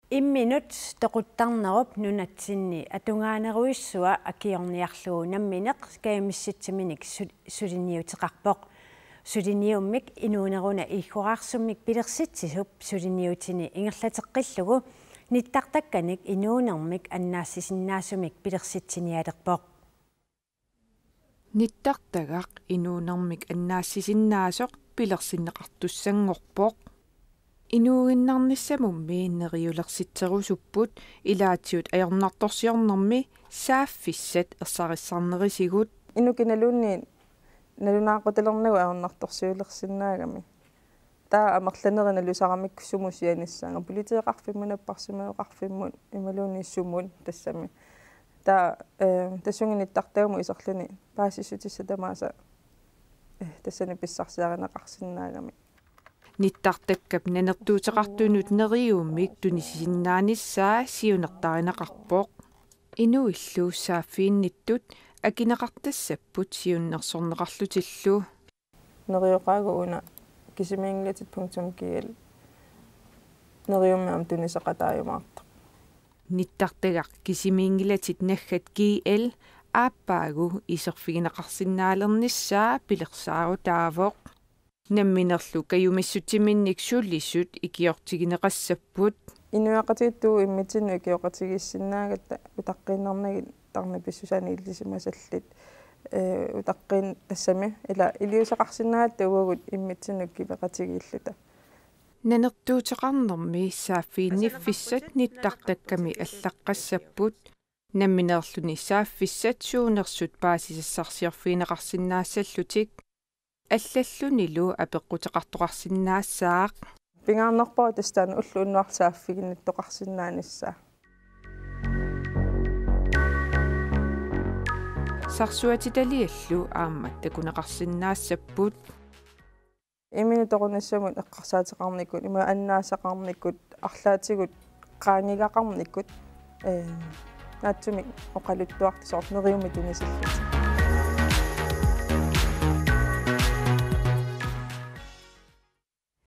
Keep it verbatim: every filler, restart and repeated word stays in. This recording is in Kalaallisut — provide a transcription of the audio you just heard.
Imminut toquttarnerup nunatsinni atugaanerujussuaq akiorniarlugu nammineq kajumissutsiminik su-, suliniuteqarpoq. Suliniummik inuuneruna iiggoraarsummik pilersitsisup suliniutini ingerlateqqillugu nittartakkanik inuunermik annaassisinnaasumik pilersitsinialerpoq. Nittartagaq inuunermik annaassisinnaasoq pilersinneqartussanngorpoq. Inuuinnarnissamummi neriulersitserusupput ilaatigut ajornartorsiornermi saaffissat ersarissarnerisigut. Inuk kinaluunniit nalunaaqutalernagu ajornartorsiulersinnaagami. Taava amerlanerit nalusaramikku sumut sianissaanga, politeeqarfimmut, napparsimmavoqarfimmut imaluunniit sumut tassami. Taava, eh, tassunga nittartagumut iserluni paasissutissat tamaasa, eh, tassani pissarsiarineqarsinnaagami. Nittartakkap nanertuuteqartunut neriummik tunisisinnaanissaa siunertarineqarpoq. Inuillu saaffiginnittut akineqartassapput siunnersorneqarlutillu. Neriuqaagut una kisimiinngilatit punktum G L neriummi aamma tuniseqataajumaartoq. Nittartagaq kisimiinngilatit naggat G L aappaagu iserfigineqarsinnaalernissaa pilersaarutaavoq. Namminerlu kajumissutsiminnik sulisut ikiortigineqassapput. Inuiaqatigiit uagut immitsinnut ikioqatigiissinnaagatta utaqqiinnarnagit tarnip pissusaani ilisimasallit. Eh, utaqqin-, tassami, ila iliuuseqarsinnaagatta uagut immitsinnut kiveqatigiilluta. Nanertuuteqarnermi saaffiginniffissat nittartakkami allaqqassapput. Nammineerluni saaffissat suunersut paasisassarsiorfigineqarsinnaassallutik. Allallunilu apeqquteqartoqarsinnaassaaq. Pingaarnerpaavoq tassa taanna ulloq unnuarlu saaffiginnittoqarsinnaanissaa. Sarsuatitaliallu aamma takuneqarsinnaassapput. Imminut toqunnissamut eqqarsaateqarnikut, ima annaasaqarnikut, arlaatigut qaangiugaqarnikut, eh, naatsumik oqaluttuartut soorlu neriummik tunisillutik.